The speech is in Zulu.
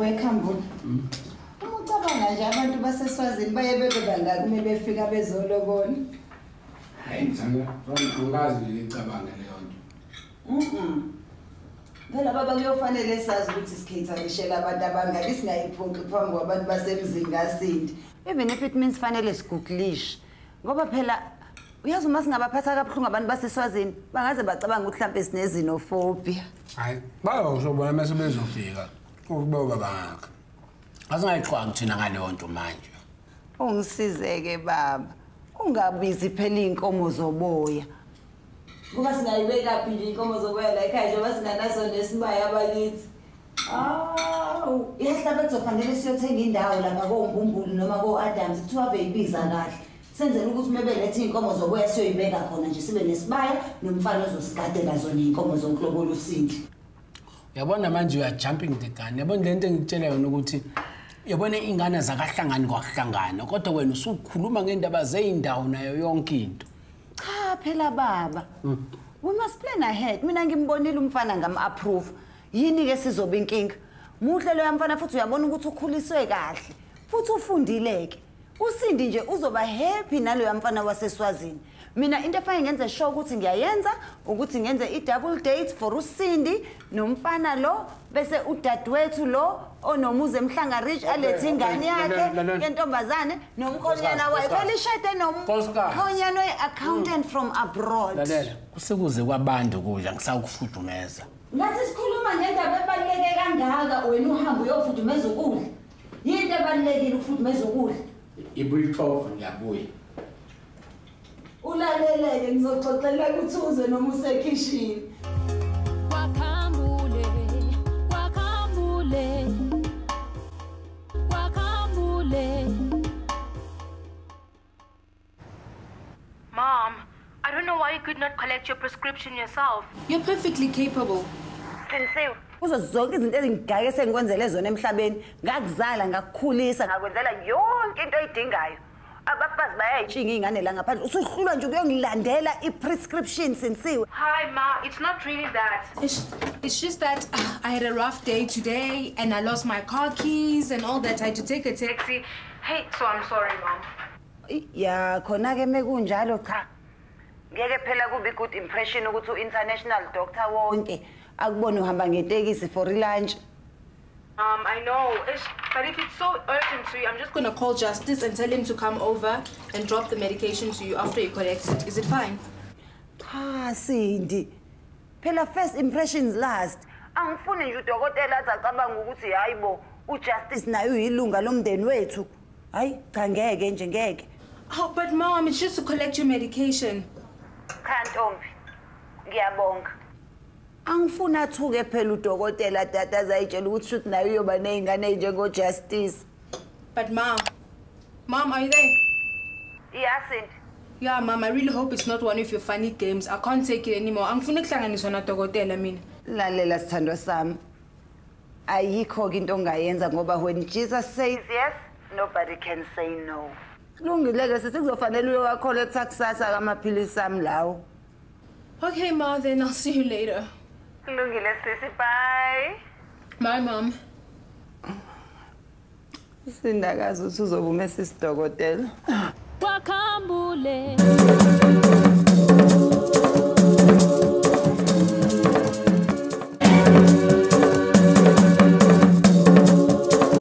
wekhambula. Uma ucabanga nje abantu baseSwazini baye bebe bangaki uma befika bezolobola. Hayi mthanda, angikazi nje ngicabange leyo nto. Phela baba kuyofanele sazi ukuthi sikhetha abantu abangaki singayiphoxi phambi kwabantu basemzini kaSindi. Even if it means fanele sigugulishe. Ngoba phela uyazi uma singabaphatha kabuhlungu abantu baseSwazini bangaze bacabanga ukuthi mhlambe sinezinophobia. Hayi, bayozobona mase bezofika. Ukuba bangaka. Asingayixhwangi thina ngaleyo nto manje. Ungisizeke baba. Ungabizi phela inkomo zoboya. Ngoba singayibeka phi nje inkomo zoboya la ekhaya njengoba singanaso nesibaya abakithi. Awu, yahlaba kuzofanele siyothenga indawo lapha koMbumbulu noma ko-Adams kuthiwa beyibiza kahle. Senzele ukuthi uma belethe iy'nkomo zoboya siyoyibeka khona nje sibe nesibaya nomfana ozosigadela zona iy'nkomo zokulobola uSindi. Uyabona manje you are jumping the gun. Uyabona le nto engikutshela yona ukuthi uyabona iy'ngane zakahlangani kwakuhlangana kodwa wena usukhuluma ngendaba zey'ndawo nayo yonke into. Cha phela baba. We must plan ahead. Mina ngimbonile umfana ngam-approve. Yini-ke sizoba inkinga? Muhle loya mfana futhi uyabona ukuthi ukhuliswe kahle. Futhi ufundile-ke. uSindi nje uzoba happy naloya mfana waseSwazini. Mina into efanele ngenze sure ukuthi ngiyayenza ukuthi ngenze i-double date for uSindi nomfana lo bese udadewethu lo onomuzi eMhlanga Ridge alethe ingane yakhe yentombazane nomkhonyana wayo. Phela ishade nomkhonyana oyi-accountant from abroad. Lalela, kusekuze kwabantu kudla ngisakufudumeza. Ngathi sikhuluma ngendaba ebaluleke kangaka wena uhamba uyofudumeza ukudla. Yinto ebalulekile ukufudumeza ukudla. Ibuyixoxo ngiyabuya. Ulaleleke ngizoxoxela ukuthi uze noma usekhishini. Kwakhambule, kwakhambule, kwakhambule. Mom, I don't know why you could not collect your prescription yourself. You're perfectly capable. Sinsiwe. Kuzo zonke izinto ezingigake sengikwenzele zona emhlabeni, ngakuzala, ngakukhulisa, ngakwenzela yonke into oyidingayo. Abafazi bayayitshinga iy'ngane la ngaphandle. Usuhlulwa nje ukuyongilandela i-prescription Sinsiwe. Hi Ma, it's not really that. It's just that I had a rough day today and I lost my car keys and all that. I had to take a taxi. Hey, so I'm sorry, Mom. Ya, khona-ke mekunjalo cha. Ngeke phela kube good impression ukuthi u-international doctor wonke akubone uhamba ngetekisi for lunch. I know, but if it's so urgent to you, I'm just gonna call Justice and tell him to come over and drop the medication to you after you collect it. Is it fine? Cha, Cindy. Phela first impressions last. Angifuni nje udokotela athi acabanga ukuthi hayibo, uJustice naye uyilunga lomndeni wethu. Hayi, cha ngeke nje ngeke. Oh, but Mom, it's just to collect your medication. Cha ntombi. Ngiyabonga. Angifuna athuke phela udokotela tata azayitshela ukuthi shuthi naye uyoba nezingane njengoJustice. But Mom, Mom, are you there? Yeah, Cindy. Yeah, Mom, I really hope it's not one of your funny games. I can't take it anymore. Angifuni ukuhlanganiswa nadokotela mina. Lalela sithandwa sami. Ayikho ke into ongayenza ngoba when Jesus says yes, nobody can say no. Kulungile ke sisi kuzofanele uyowakholetha kusasa kamaphilisi ami lawo. Okay, Ma, then I'll see you later. Kulungile sisi, bye. Bye, Mom. Sindakazi uthi uzobe umesisi dokotela. Kwakhambule.